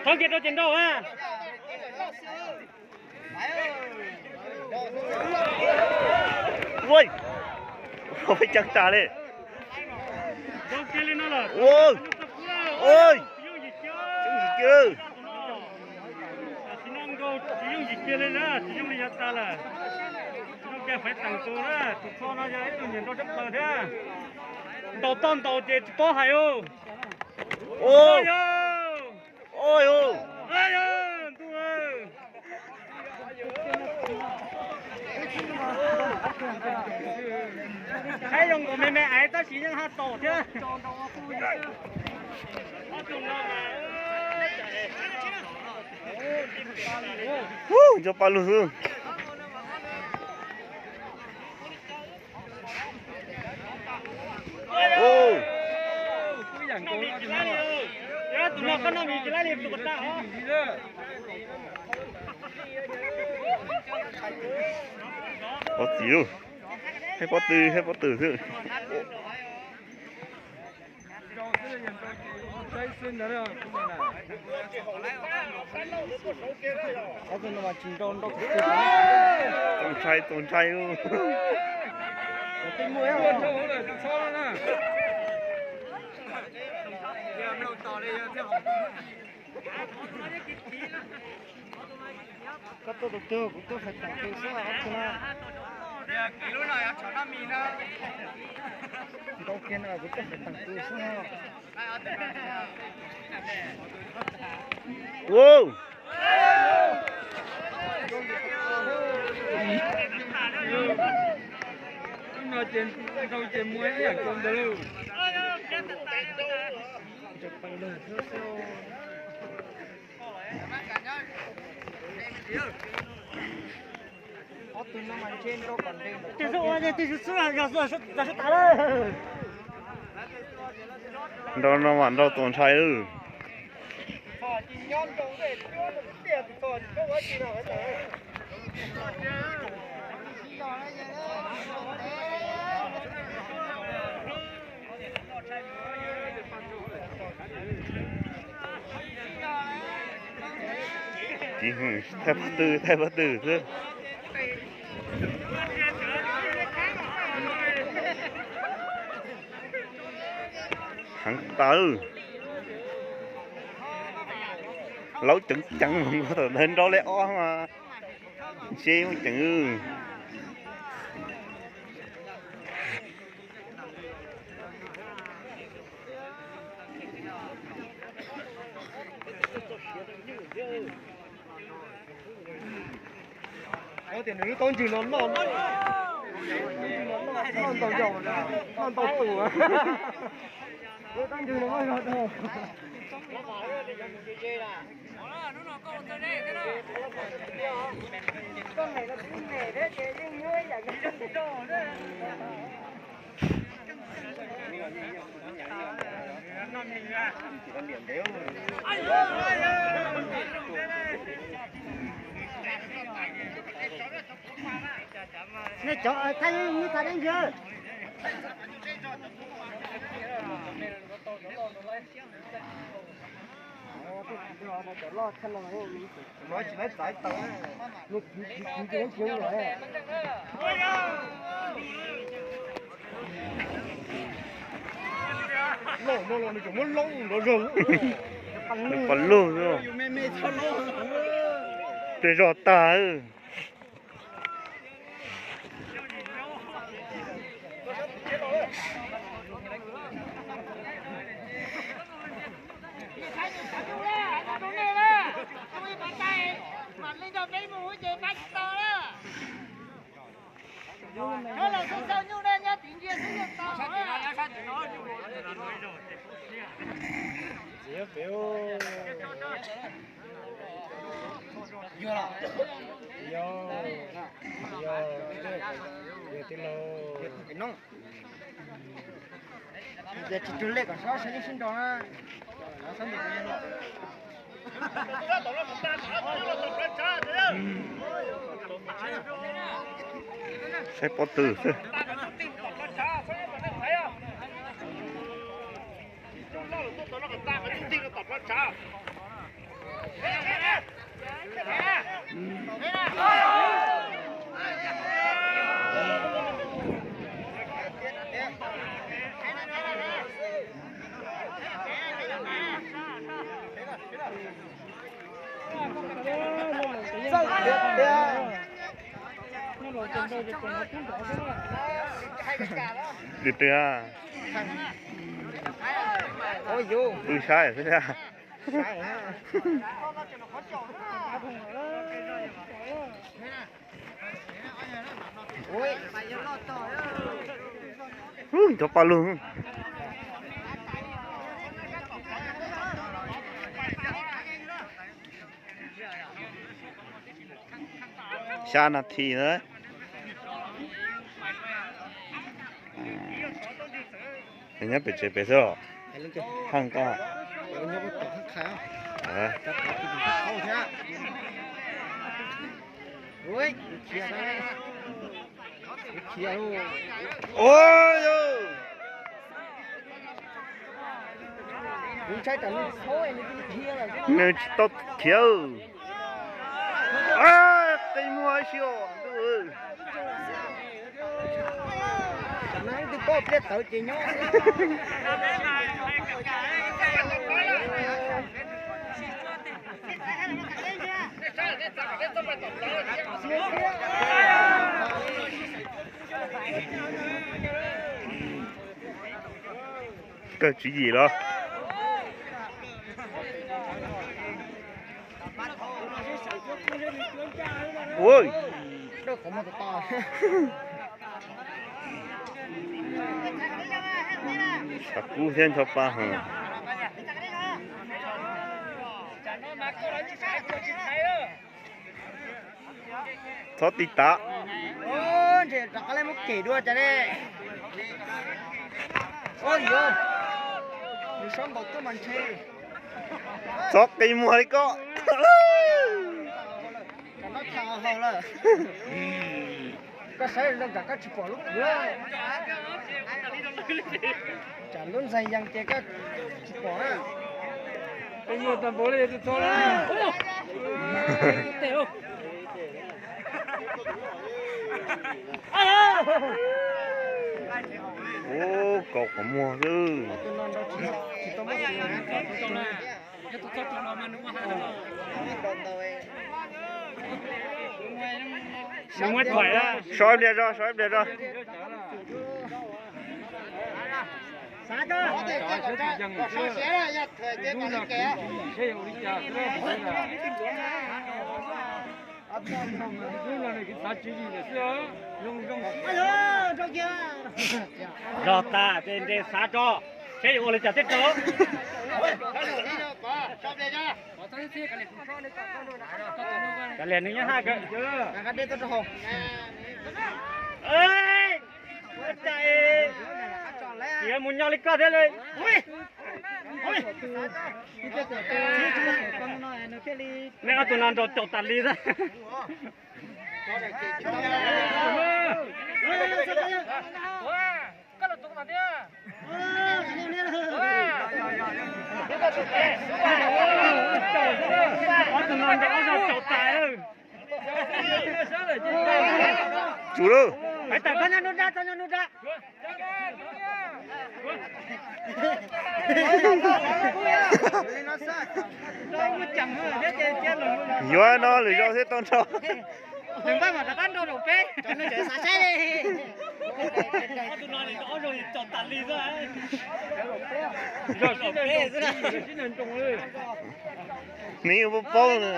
Thov kiag rau ces nrau a. Ua, peb ceeb tas li. Ua, ua, tsis yooj yim kiag li. Tsis yooj yim kiag li na, tsis yooj li yav tas lawm. Nrau kiag faiv teem tus na, tus txho no yog ib tug nyiam nrau tshaj plaws thiab. Ntaus toj ntaus ces tsis paub hais. Ua, ua, ntuj. Saib zoo nkaus me me aiv tab sis yeej haj tau thiab. Cov paj lug xwb. Tus no koj noj mis tsis laib li tus ko tag os. Pov txim, haib pob tw, haib pob tw xwb. Txaus ntshai, txaus ntshai. Koj tuaj tus twg kuv tuaj fais teem tus xwb ob tug na. Ntau kiag no kuv tuaj fais teem tus xwb no. Ua, no ces ntau ces muaj ib yam nkaus ntawd lauj. Ob tug no mas ntshe nrau kom ntev. Tej xwb ua tej xwb yog tas lawm. Nrau no mas nrau txaus ntshai lawm. Thaij pob tw, thaij pob tw xwb. Heev tas. Laub ceev ceev mus tom ntawd nrau li ob mas ntseb muaj ceev. Tias nws lub taub ntswg no noj, noj ntau yam, noj ntau tus. Lub taub ntswg no muaj zog tag. Nej cov thaj yeej ib txha deb ntag. Lauj no los nws tseem muab lauj nrov zog. Nws pov lug xwb. Tej zog tag. Tsis tug lej kom sab sab yeej sib nrog na. Saib pob tw xwb. Tus loj los tuaj tom no kom tag, tus tig no tom plab tshav. Twg twg? Pw saib xwb. Cov paj lug. Xya nas this na. Nyob pem tsev pem xwb os. Haj koj. Nws tsis tau khiav. Qi muag ib si os. Kawg tswv yim los. Ua, tshav kub thiab ncho pa heev. Txhob tiv tav. Ntshe rov qab muab kem dua cas ne. Nws sab ntaus tuaj mas ntshe. Txhob qi muag li koj. Koj saib zoo tsam koj tsis pom lub kuv. Tsam lub ntxeeg yees ces koj tsis pom na. Ub, kaus qhov muag xwb. So ib pliag zog, so ib pliag zog. Zog tas ces nres xav tso, seb yuav ua li cas thiaj tau. Kav liam nws nyob haj kawg. Cia mus nyo li koj thiab li. Nej ob tug no nrau caum tas li xwb. Ob tug no nrau ob zaug caum tas. Tsum lawm. Hais tas txhob nyob nruab nrab, txhob nyob nruab nrab. Yuav no lwm zaus thiaj tau nrau. Nws yuav paub paub na.